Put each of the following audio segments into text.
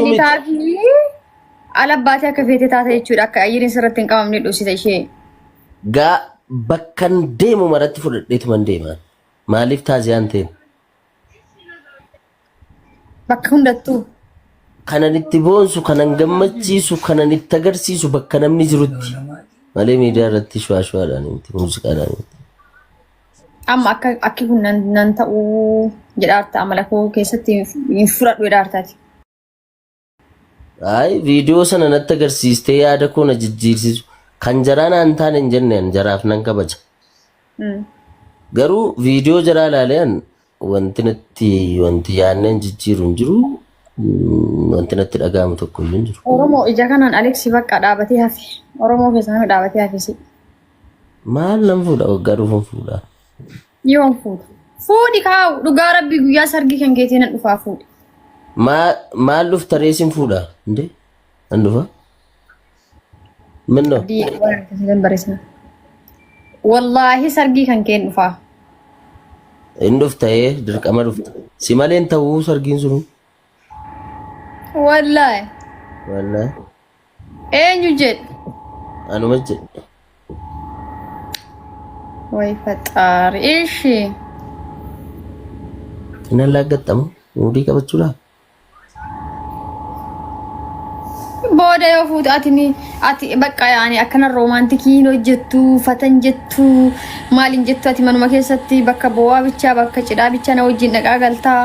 miti. Kennitaafi ala baatee akka feete taate jechuudha. Akka ayyiriin sirratti hin qabamne dhoksita ishee. Gaa bakkan deemu maratti fudhadheetuman deema. Maaliif taaziyaan ta'e? Bakka hundattuu. Kanan itti boonsu, kanan gammachiisu, kanan itti agarsiisu bakka namni jirutti. Malee miidiyaa irratti shuwaashuwaadhaan miti, muuziqaadhaan miti. Amma akka akki kun nan nan ta'uu jedhaarta amala koo keessatti hin fudhadhu jedhaartaati. Ay, viidiyoo sana natti agarsiistee yaada koo na jijjiirsisu. Kan jaraa naan taane hin jenne an jaraaf nan kabaja. Garuu viidiyoo jaraa ilaalee an wanti natti wanti yaadneen jijjiiru hin jiru. Wanti natti dhaga'amu tokko iyyuu hin jiru. Oromoo ija kanaan Aleksi bakka dhaabatee hafe. Oromoo keessa namni dhaabatee hafe si. Maal nan fuudha waggaa dhufuun fuudha. Yoom fuudha? Fuudhi kaa'u dhugaa rabbii guyyaa sargii kan keetii nan dhufaa fuudhi. Maal dhufta ree sin fuudha? Indee nan dhufa. Minnoo. Abdii waan akkasii kan barreessina. Wallaahi sargii kan keen dhufaa. Hin dhufta ee dirqama dhufta. Si malee hin ta'uu sargiin sunu. Wallaahi. Wallaahi. Eenyu jedhe? Anuma jedhe. Way faxaari. Ishi. Hin allaaggattamu. Muudii qabachuudhaaf. Booda yoo fuute ati ni ati bakka yaani akkana roomaantikii hin hojjettu fatan jettu maal hin jettu ati manuma keessatti bakka bo'aa bichaa bakka cidhaa bichaa na wajjin dhaqaa galtaa.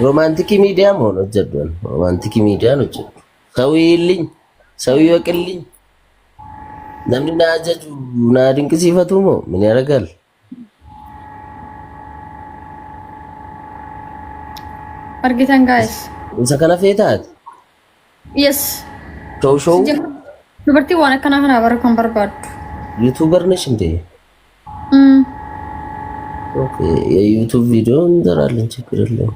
Romaantikii miidiyaa moo hin hojjedhu ani? Romaantikii miidiyaa hin hojjedhu. Sawii illiñ, sawii waqilliñ. Namni na ajaju na dinqisiifatu moo min yaragal? Argitan guys. Isa kana feetaati? Yes. Show show Dubartiin waan akkanaa kana bara kan barbaaddu. YouTuber ነሽ እንዴ? ኦኬ የዩቱብ ቪዲዮ እንሰራለን፣ ችግር የለውም።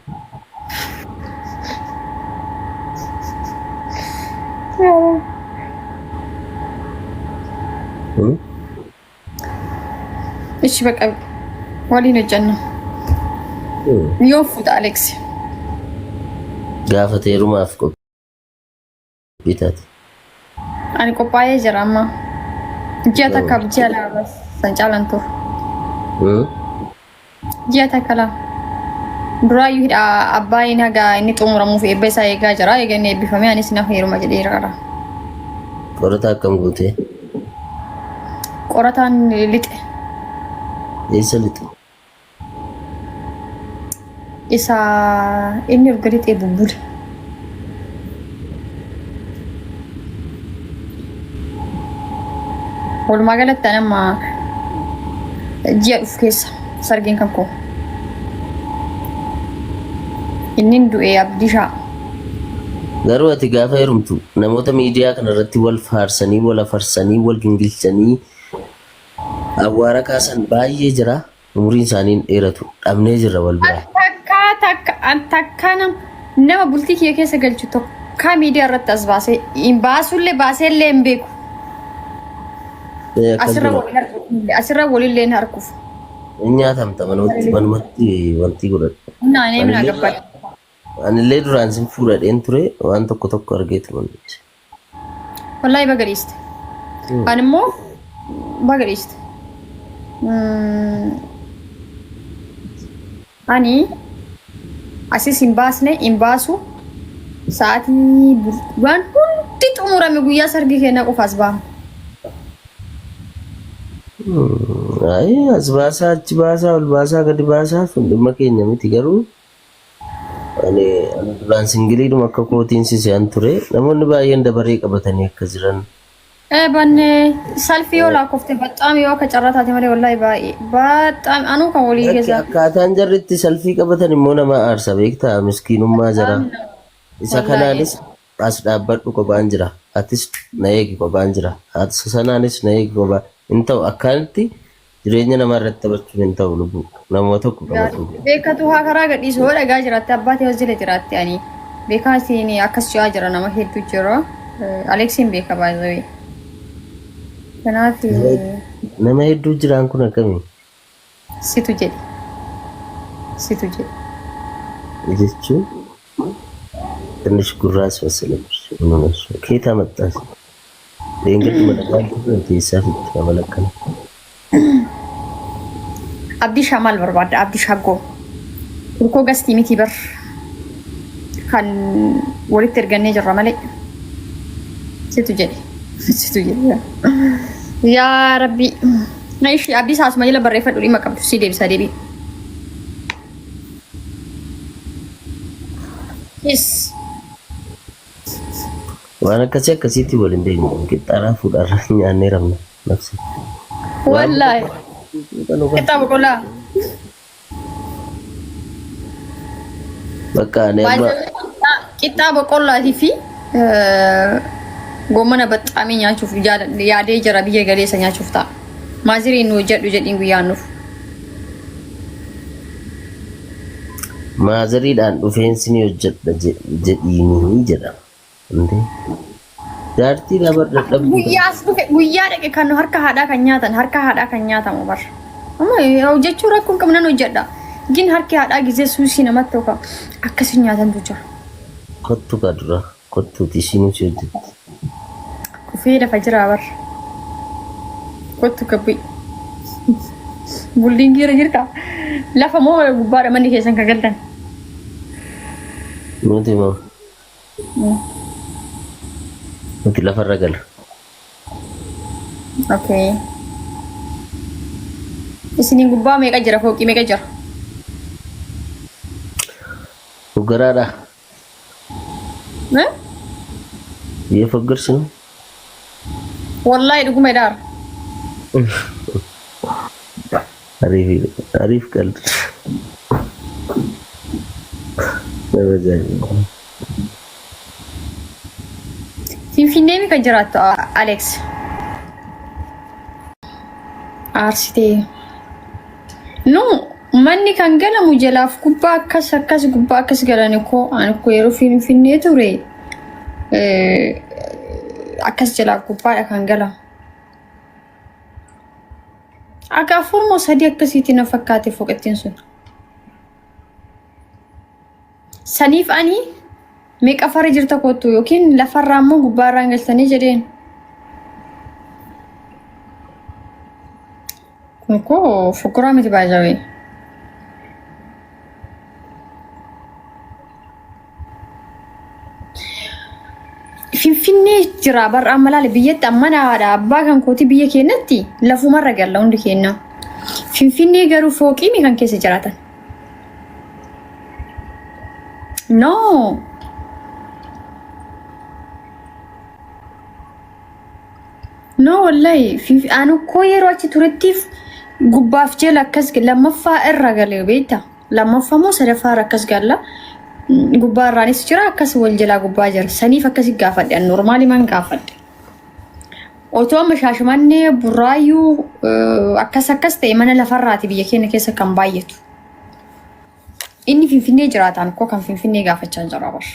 Ishi baqa waliin hojjenna. Yoo fuuta Alex. Gaafa heerumaaf qophii taate. Ani qophaa'ee jira amma. Ji'a takkaaf ji'a lama san caalan turu. Ji'a takka lama. Duraayyuu hidha abbaayin haga inni xumuramuuf eebba isaa eegaa jira. Eega inni eebbifamee anis na heeruma jedhee jira. Qorataa akkam gootee? Qorataan lixe. Eessa lixe? Isa inni erga lixee bubbule. Walumaa galatti ani amma ji'a dhufu keessa sargiin kan koo. Inni du'e Abdishaa. Garuu ati gaafa heerumtu namoota miidiyaa kana irratti wal faarsanii, wal afarsanii, wal gingilchanii awwaara kaasan baay'ee jira. Umuriin isaanii hin dheeratu. Dhabnee jirra wal biraa. Takkaa takka an takkaa nam nama bultii kiyya keessa galchu tokkaa miidiyaa irratti as baasee hin baasullee baaseellee hin beeku. Ee, akkas Asirra godha. waliin harkuuf asirra walillee hin harkuuf. Hin nyaatamta manumatti manumatti wanti godhadhu. Naan eemna Anillee gabbadha. anillee duraan sin fuudhadheen ture waan tokko tokko argeetu mul'ise. Wallaahi baga dhiiste. Ani immoo baga dhiiste. Ani asis hin baasne hin baasu sa'aatii waan hundi xumurame guyyaa sargii keenyaa qofa as baafna. Ayi as baasaa achi baasaa ol baasaa gadi baasaa sun dhimma keenya miti garuu ani ani duraan singiliidhuma akka kootiin si se'an ture namoonni baay'een dabaree qabatanii akka jiran Eh banne salfii yoo lakkoofte baxxaam yoo akka carraa taate malee wallaahi baay'ee baxxaam anuu kan walii Lakki keessa akkaataan jarri itti salfii qabatan immoo nama aarsa beektaa miskiinummaa jaraa. Isa Wallaahi. kanaanis as dhaabbadhu kophaan jira. Atis na eegi kophaan jira. Ati sanaanis na eegi kophaa. Hin ta'u akkaanitti jireenya namaa irratti taphachuun hin ta'u lubbuu. Namuma tokko qabadhu. Beekatu haa karaa gadhiisu hoo dhagaa jiraatte abbaa ta'e hojii jiraatte ani beekaa isiin akkas ji'aa jira nama hedduu jira. Aleksiin beeka baay'ee. Kanaaf Nama hedduu jiraan kun akkamii? Situ jedhe. Situ jedhe. Jechuun? ትንሽ ጉራ አስመሰለብሽ። ምን ሆነሽ? ከየት አመጣሽ? Leengadhuma dhagaa jirru keessaa fitti nama lakkana. Abdii maal barbaadda? Abdii Shaggoo. Urkoo gastii miti bar. Kan walitti ergannee jirra malee. Situ jedhe. Situ jedhe. Yaa Rabbi. Na ishee Abdii saasuma jala barreeffadhu dhimma qabdu si deebisa deebii. Yes. Waan akkasii akkasiitti wal hin beeknu. Qixxaaraa fuudhaarra nyaannee rabna. Nafsi. Wallaahi. Qixxaa boqollaa. Bakka ani amma Qixxaa boqqollaatii fi gommana baxxaamii nyaachuuf yaadee jira biyya galeessa nyaachuuf ta'a. Maaziriin nu hojjedhu jedhiin guyyaan nuuf. Maazariidhaan dhufeensi ni hojjedha jedhiinii jedha. Indee jaartii labar dadhabduu Guyyaas dhufe guyyaa dhaqe kan harka haadhaa kan nyaatan harka haadhaa kan nyaatamu bar. Amma hojjechuu rakkoon qabu nan hojjedha. Gin harki haadhaa gizee suusii namatti tokko akkasii nyaatantu jira. Kottu ka dura kottuuti ishiinuu si hojjetti. Kufee lafa jira bar. Kottu kabbi. Buldiingii irra jirta. Lafa moo gubbaadha manni keessan kan galtan? Nuti moo nuti lafarra gala. Okay. Isiniin gubbaa meeqa jira? Fooqii meeqa jira? Foggaraadha. Eh? Yoo foggarsi nu Wallaahi dhuguma jedhaara. Ariif ariif qaldi. Nama ajaa'iba. Finfinnee mi kan jiraattu Alex? Aarsitee. No, manni kan galamu jalaaf gubbaa akkas akkas gubbaa akkas galan koo ani koo yeroo Finfinnee ture akkas jalaaf gubbaadha kan galamu. Akka afur moo sadii akkasiitti na fakkaate fooqettiin sun. Saniif ani meeqa farra jirta kottu yookiin lafarraa immoo gubbaarraan galtanii jedheen. Kun koo fokkoraa miti baay'ee. Finfinnee jira barra amma laale biyyatti amma haadha abbaa kan kooti biyya keenyatti lafumarra galla hundi keenya. Finfinnee garuu fooqii mi kan keessa jiraatan? No. No wallahi anu koo yeroo achi turettiif gubbaaf jala akkas lammaffaa irra galee beekta. Lammaffaa moo sadaffaa irra akkas galla. Gubbaa irraanis jira akkas wal jalaa gubbaa jira. Saniif akkasi gaafadhe ani normaalii man gaafadhe. Otoo amma Shaashimannee Burraayyuu akkas akkas ta'e mana lafarraati biyya keenya keessa kan baay'atu. Inni Finfinnee jiraataan koo kan Finfinnee gaafachaa jira bar.